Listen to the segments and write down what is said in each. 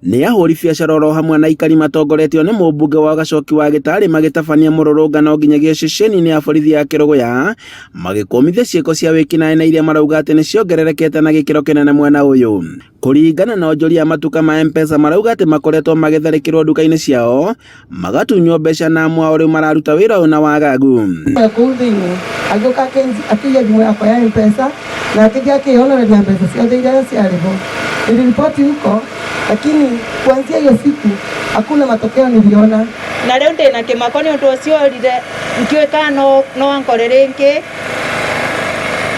Nĩ ahũri biacara oro hamwe na aikari matongoretio nĩ mũmbunge wa Gacoki wa Gĩtarĩ magĩtabania mũrũrũngano nginyagia ceceni-inĩ ya borithi ya Kĩrũgũya magĩkũmithia ciĩko cia wĩkinaĩ na iria marauga atĩ nĩ ciongererekete na gĩkĩro kĩnene mwena ũyũ. Kũringana na onjoria a matuka ma M-Pesa marauga atĩ makoretwo magĩtharĩkĩrwo nduka-inĩ ciao magatunywo mbeca na amwe ao rĩu mararuta wĩra ũyũ na wagagu. Kũu thĩinĩ agĩũka akĩiya thimũ yakwa ya M-Pesa na akĩthiĩ akĩonoreria mbeca ciothe iria ciarĩ ho. Niliripoti huko lakini kuanzia hiyo siku hakuna matokeo niliona. Na rĩu ndĩna kĩmako nĩ ũndũ ũcio orire ndiũĩ kana no ankore rĩngĩ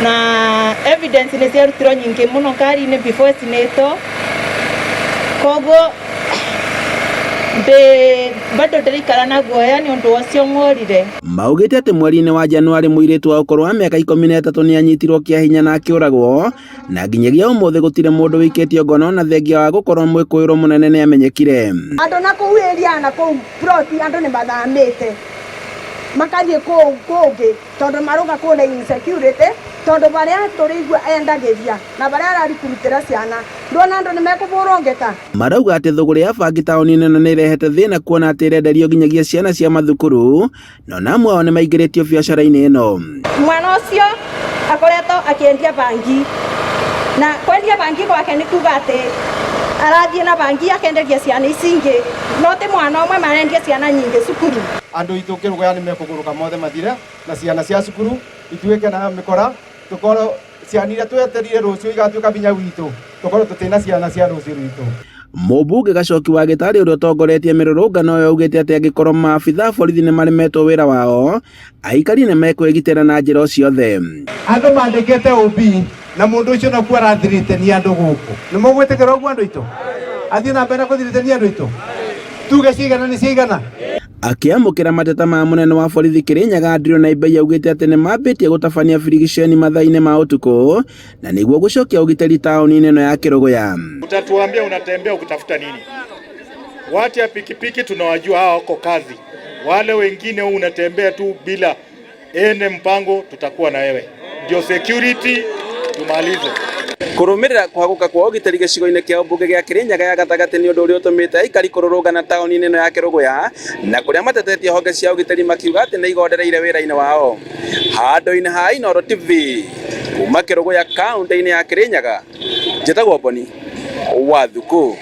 na evidence nĩ ciarutirwo nyingĩ mũno ngari-inĩ before ĩcinĩtwo koguo ndĩ bado ndĩraikara na guoya nĩ ũndũ ũcio ng'orire. Maugĩte atĩ mweri-inĩ wa Januarĩ mũirĩtu wa ũkũrũ wa mĩaka 13 nĩ anyitirwo kĩa hinya na akĩũragwo na nginyagia ũmũthĩ gũtirĩ mũndũ wĩikĩtio ngono na thengia wa gũkorwo mwĩkũĩrwo mũnene nĩ amenyekire. Andũ na kũu area na kũu plot andũ nĩ mathamĩte makathiĩ kũu kũngĩ tondũ marauga kũu nĩ insecurity tondũ barĩa tũrĩigua endagĩria na barĩa ararikurutĩra ciana ndwona andũ nĩ mekũbũrwo ngeta. Marauga atĩ thũgũrĩ ya bangi taũni-inĩ ĩno nĩ ĩrehete thĩna kuona atĩ ĩrenderio nginyagia ciana cia mathukuru no na amwe ao nĩ maingĩrĩtio biacara-inĩ ĩno. Mwana ũcio akoretwo akĩendia bangi na kwendia bangi gwake nĩ kuga atĩ arathiĩ na bangi akenderia ciana ici ingĩ no ti mwana ũmwe marendia ciana nyingĩ cukuru. Andũ aitũ Kĩrũgũya nĩ mekũgũrũka mothe mathire na ciana cia cukuru ituĩke na mĩkora tũkorwo ciana iria tweterire rũciũ igatuĩka binya witũ tũkorwo tũtĩna ciana cia rũciũ rwitũ. Mũmbunge Gacoki wa Gĩtarĩ ũrĩa ũtongoretie mĩrũrũngano ĩyo augĩte atĩ angĩkorwo maabitha a borithi nĩ maremetwo wĩra wao, aikari nĩ mekwĩgitĩra na njĩra o ciothe. Andũ mandĩkĩte OB na mũndũ ũcio nokuo arathirĩtenia andũ gũkũ. Nĩ mũgwĩtĩkĩra ũguo andũ aitũ? Athiĩ na mbere na kũthirĩtenia andũ aitũ? Tuge cigana nĩ cigana? Akĩamũkĩra mateta ma mũnene wa borithi Kĩrĩnyaga Andrew Naibei augĩte atĩ nĩ mambĩtie gũtabania birigiceni mathaa-inĩ ma ũtukũ na nĩguo gũcokia ũgitĩri taũni-inĩ ĩno ya Kĩrũgũya. Utatuambia unatembea ukitafuta nini? Watu ya pikipiki tunawajua hawa wako kazi, wale wengine unatembea tu bila ene mpango, tutakuwa na wewe. Ndio security tumalize. Kũrũmĩrĩra kũhagũka kwa ũgitĩri gĩcigo-inĩ kĩa ũmbunge gĩa Kĩrĩnyaga ya gatagatĩ nĩ ũndũ ũrĩa ũtũmĩte aikari kũrũrũngana taũni-inĩ ĩno ya Kĩrũgũya na kũrĩa matetetie honge cia ũgitĩri makiuga atĩ nĩ igondereire wĩra-inĩ wao. Handũ-inĩ ha Inooro TV kuma Kĩrũgũya kaũntĩ-inĩ ya Kĩrĩnyaga, njĩtagwo Boni wa Thukũ.